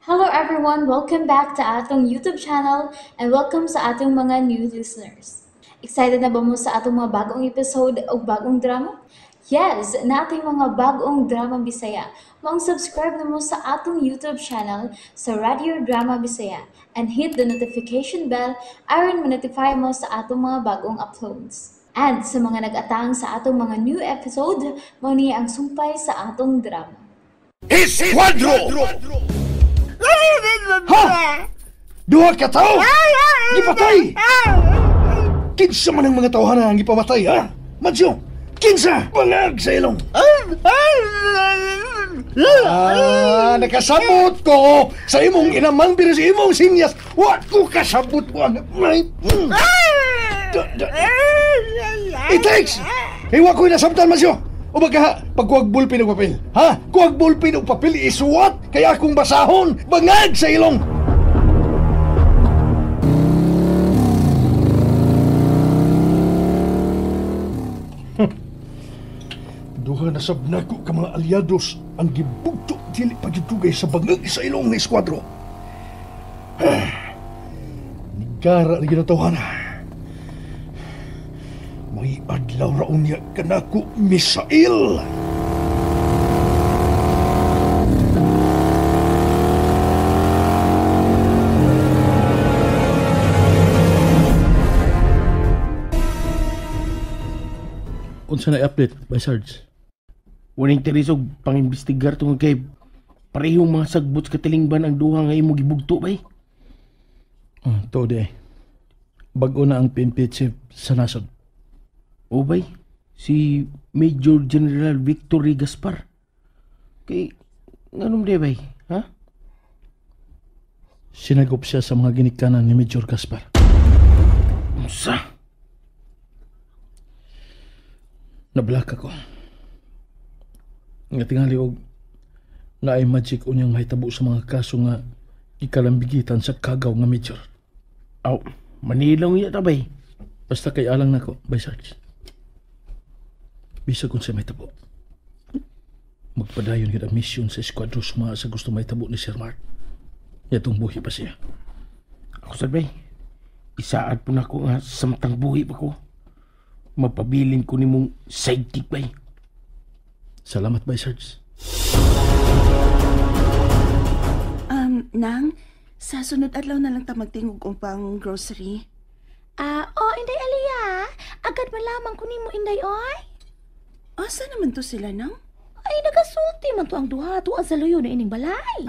Hello everyone! Welcome back to atong YouTube channel and welcome sa atong mga new listeners. Excited na ba mo sa atong mga bagong episode o bagong drama? Yes! Nating mga bagong drama Bisaya. Maong subscribe na mo sa atong YouTube channel sa Radio Drama Bisaya and hit the notification bell aron ma-notify mo sa atong mga bagong uploads. And sa mga nag-atang sa atong mga new episode, mao ni ang sumpay sa atong drama. Esquadro! Ha? Duha ka tao? Gipatay! Kinsa man ang mga tawhana ang gipamatay, ha? Madsyo, kinsa? Bangag sa ilong! Ah, nakasabot ko sa imong inamang pero sa imong sinyas. Wa ko kasabot mo ang... It takes! Iwa ko'y nasabtan, Madsyo! O baka, pagkuwag bulpin og papel. Ha? Kuwag bulpin og papel isuwat kaya akong basahon. Bangag sa ilong! Duha na sab nako ka mga alyados ang gibugto dili pagyudugay sa bangag sa ilong ni eskuadro. Nigara ni ginatawhana. May adlaw ra unya kanako, Misael. Unsa na i-update by Sarge? Walang interes og pangimbestigar tungod kay parehong mga sagbot sa katilingban ang duha nga imo gibugto bay. To di. Bag-o na ang PNP chief sa nasod. O bay, si Major General Victor Gaspar. Kay nganong di bay, ha? Sinagop siya sa mga ginikanan ni Major Gaspar. Unsa? Nablak ako. Nga tingali og naay magic unyang mahitabo sa mga kaso nga ikalambigitan sa kagaw nga major. Aw, manilaw niya ta bay. Basta kay alang nako, bay Sarge. Bisa kung sa mahitabo. Magpadayon gid ang mission sa eskuadro suma sa gusto mahitabo ni Sir Mark. Yatong buhi pa siya. Ako sad bay. Isaad po nako nga samtang buhi pa ko. Mapabilin ko nimong sidekick bay. Salamat bay Sarge. Nang, sa sunod adlaw na lang ta magtingog upang grocery. Oh, Inday Aliyah. Agad malamang ko nimo, Inday, oy. Asa naman to sila, Nang? Ay, nagasulti man to ang duha. Tuwa sa luyo na ining balay.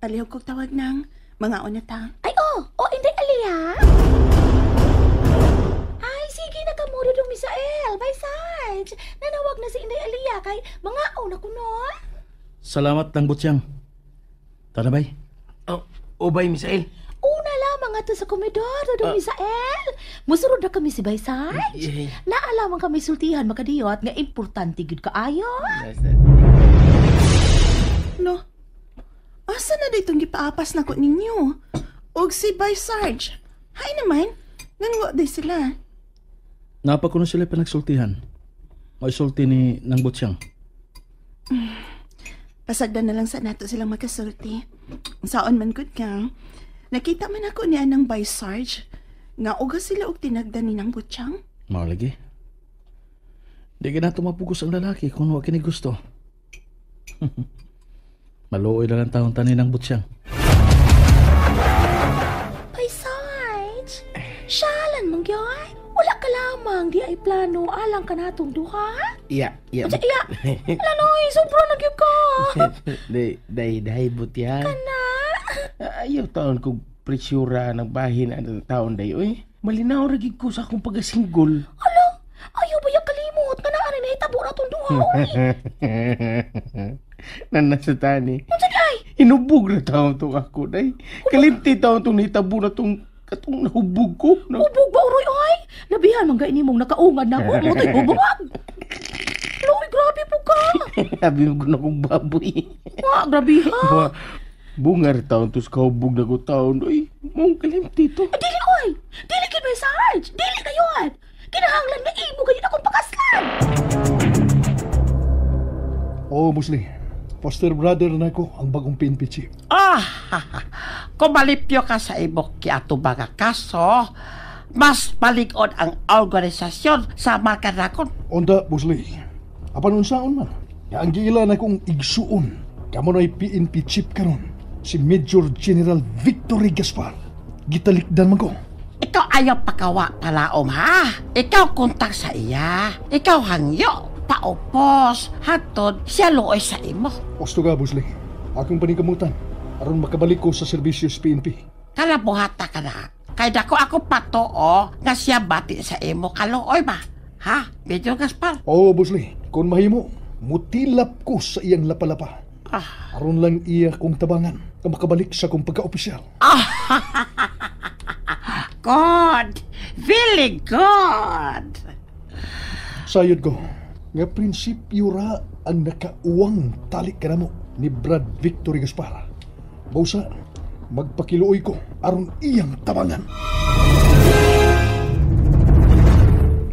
Palihog kog tawag, Nang. Mga una ta. Ay, oh, Inday Aliyah. Ay, sige na kamudo dong Misael. Bye, Sarge. Nanawag na si Inday Aliyah kay mga una ko, no? Salamat, Nang Butsyang. Tara, bay. Oh, bay, Misael. Una lamang ato sa komedor, dong Misael. Musurod na kami si Bay Sarge. Yeah. Naalamang kami sultihan makadiyot nga importante gud kaayo. No. Asa na ditong gipaapas na ko ninyo? Og si Bay Sarge. Hay naman. Nangwa day sila. Napa ko na sila panagsultihan. May sulti ni Nang Butsyang. Pasagdan na lang sa nato silang magkasulti. Saon man gud ka. Nakita man ako ni anang Bay Sarge nga uga sila og tinagdan ni Nang Butsyang. Mao lagi. Di ka na tumapugos ang lalaki kung wa kini gusto. Maluoy na lang taon tanin ng Butsyang. Bay Sarge, syalan man gyud. Wala ka lamang di ay plano alang ka natong duha. Iya, iya. Unsa iya? Lanoy, sobra na gyud ka. Day butya. Kana. Ayaw taon kog presyura ng bahin ang taon day oy. Malinaw ra gid ko sa akong pagasinggol. Hala, ayaw ba yung kalimot nga naa na nahitabo na tong duha oy. Nanasa tani. Unsa di ay? Hinubog na taon tong ako day. Kalimti taon tong nahitabo na tong katong nahubog ko. No? Hubog ba uroy oy? Labihan man gay nimong nakaungad na ako mo to'y hubog. Loy, grabe po ka. Sabi mo na kong baboy. Wa, grabe ha. Bungar taon tos kahubog na ko taon. Uy, mong kalimti to. Dili oy. Dili gid may Sarge. Dili kayon. Kinahanglan nga imo gayud akong pakaslan. Oh, Musli. Foster brother na ko ang bagong PNP chief. Ah, kung malipyo ka sa imong kiatubang nga kaso, mas malig-on ang organisasyon sa Markanakon. Onda, Boss Lee. Apan unsaon man, nga ang giila na kong igsuon, kamo na'y PNP chief karon, si Major General Victory Gaspar. Gitalikdan man ko. Ikaw ayaw pakawa palaom, ha? Ikaw kontak sa iya. Ikaw hangyo. Paupos. Hatod, siya luoy sa imo. Osto ka, Boss Lee. Akong paningkamutan. Aron makabalik ko sa serbisyo sa PNP. Kalabuhata ka na. Kay dako ako patoo nga siya bati sa imo kaluoy ba? Ha? Major Gaspar? Oo, Boss Lee. Kung mahimo, mutilap ko sa iyang lapalapa. Ah. Aron lang iya kong tabangan nga makabalik sa kong pagka-opisyal. Good! Very good! Sayod ko, nga prinsipyo ra ang nakauwang talik kanamo ni Brad Victory Gaspar. Bausa, magpakiluoy ko aron iyang tabangan.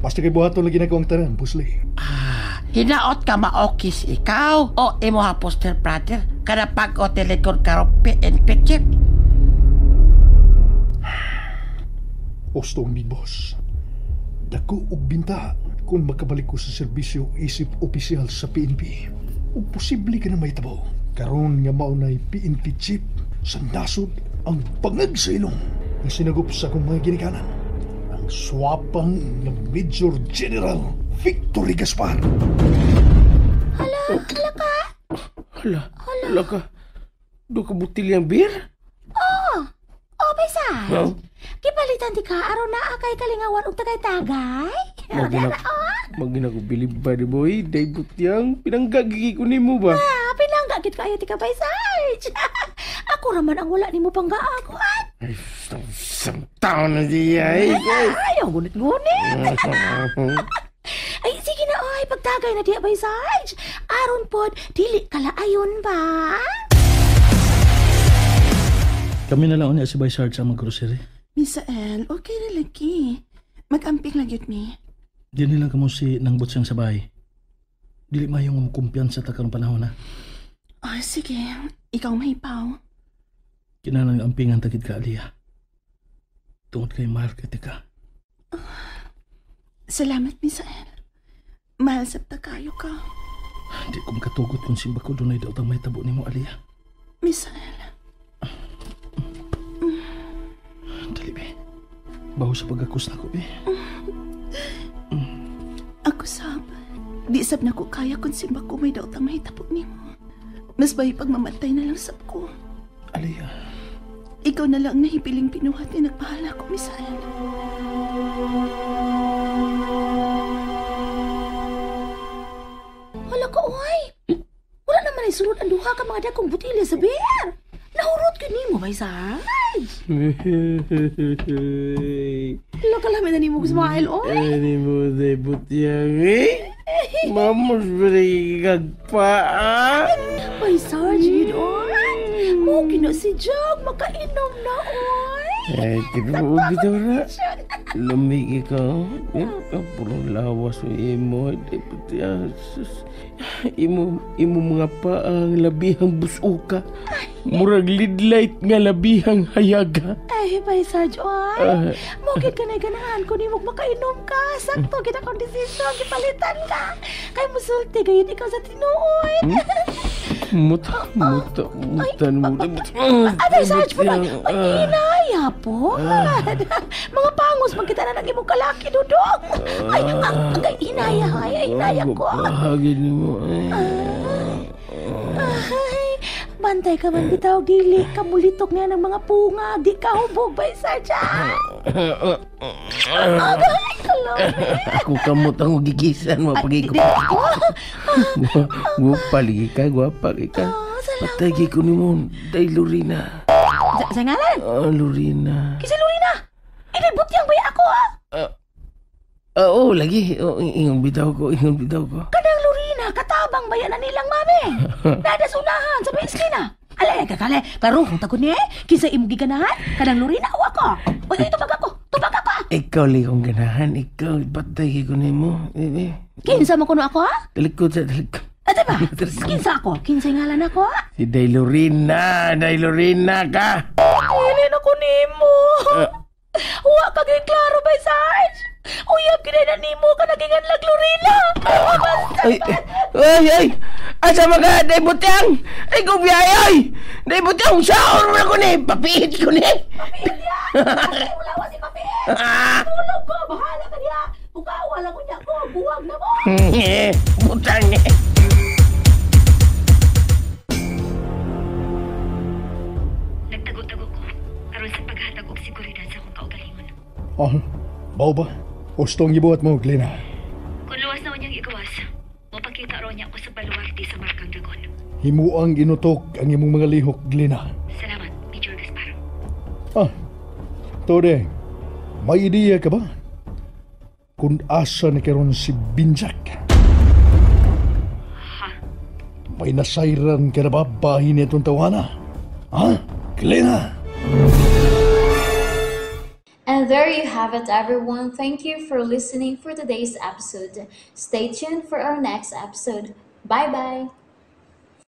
Basta kay buhaton lagi na ko ang tanan, Boss Lee. Ah, hinaot ka maokis ikaw o imo ha poster brother kada pag-o telikod karon PNP chief. Osto ang big boss. Dako og binta kung makabalik ko sa serbisyo isip opisyal sa PNP. O posible ka na may tabo. Karon nga maunay PNP chief sa nasod ang pangag sa ilong nga sinagup sa akong mga ginikanan. Ang swapang nga Major General Victory Gaspar. Hala, hala ka? Hala, hala ka. Do ka butil yung beer? Oh, oh, Bay Sarge. Huh? Gipalitan di ka aron naa kay kalingawan og tagay-tagay. Magina ko bilib ba di boy, day butyang pinanggagigi ko nimo ba? Ah, pinanggagit kayo ti ka, Bay Sarge. Ako raman ang wala nimo panggaagwan. Ay, taon na siya eh. Ay, ang gunit-gunit. Ay, sige na ay, pagtagay na diya, Bay Sarge. Aron pod, dili kalaayon ba? Kami na lang unya si Bay Sarge sa mag-grocery. Misael, okay na lagi. Mag-amping lang yun, mi. Di nilang kamo si Nang Butsyang sa bahay. Dili mayong kumpiyansa ta karong panahon, ha? Oh, sige. Ikaw mahipaw. Kinahanglan ampingan tagid ka, Aliyah. Tungod kay mahal kay tika. Oh, salamat, Misael. Mahal sabta kayo ka. Di ko makatugot kung simba ko dunay daw tang mahitabo nimo, Aliyah. Misael. Dali, be. Baho sa pag-akus na ko, be. Ako, sab. Di sab na ko kaya kung simba ko may daw tang mahitabo nimo. Mas bayi pagmamatay na lang sab ko. Aliyah. Ikaw na lang nahipiling pinuhat ni nagpahala ko, Misael. Hala ka, oy! Wala naman ay sulod ang duha ka mga dakong butilya sa beer. Nahurot ka nimo, Bay Sarge. Hala ka lamin na nimo smile, oy. Ani mo day butyang, eh? Mamos ba nagigagpa, ah? Bay Sarge, yun, oy. Mo kina si Jack, makainom na, oy. Ay, tinuod bitaw na. Lamig ikaw. Purong lawas mo imo. Imo, imo mga paang labihang busuka. Murag lidlight nga labihang hayaga. Ay, Bay Sarge, oy. Mukit ka na ganahan kung imong makainom ka. Sakto, kita kong desisyon, gipalitan ka. Kay musulti, gayon ikaw sa tinuod. Muta. Ay, Sarge, po ba? Ay, inaya po. Mga pangos, magkita na ng imong kalaki, dudong. Ay, ay, inaya, ay, inaya ko. Bahagin mo. Ay, bantay ka man bitaw, dili ka mulitok niya ng mga punga. Di ka hubog, Bay Sarge. Agay, kalami. Ako kamot ang gigisan mo pag ikaw. Guwapa lagi ka, guwapa ka. Patay kay ko ni mo, day Lorena. Sa ngalan? Lorena. Kisa Lorena? Inay butyang baya ako, ha? Oo, lagi. Ingon bitaw ko, ingon bitaw ko. Kanang Lorena, katabang baya na nilang mami. Nadasunahan sa may eskina. Alay, kakale, karuhong takot niya eh. Kinsa imong giganahan? Kanang Lorena o ako? Uy, uy, tubag ako, tubag ako. Ikaw lagi kong ganahan, ikaw. Patay kay ko ni mo. Kinsa mo kuno ako, ha? Talikod sa talikod. Ate ba? Kinsa ako? Kinsa ngalan ako? Si Dailorina, Dailorina ka. Dili na ko nimo. Wa ka gyud klaro bay Sarge. Uyab gyud na nimo ka naging anlag Lorena. Ay, ay, ay. Asa mga Day Butang? Ay, gubiyay, ay. Day Butang, saon mo na ko ni. Papiit ko ni. Papiit ya. Wala wa si papiit. Tulog ko, bahala ka niya. Bukawa lang ko niya ko, buwag na mo. Butang eh. Nagtago-tago ko aron sa paghatag og seguridad sa akong kaugalingon. Ah, mao ba? Husto ang gibuhat mo, Glenna. Kung luwas na niyang igawas, mapakita raw niya ako sa baluarte sa Markang Dragon. Himuang inutok ang imong mga lihok, Glenna. Salamat, Major Gaspar. Ah, Tode, may ideya ka ba? Kung asa na karon si Binjak? Ha? May nasayran ka na ba bahin nitong tawana? Ha? Glenna? And there you have it, everyone. Thank you for listening for today's episode. Stay tuned for our next episode. Bye bye.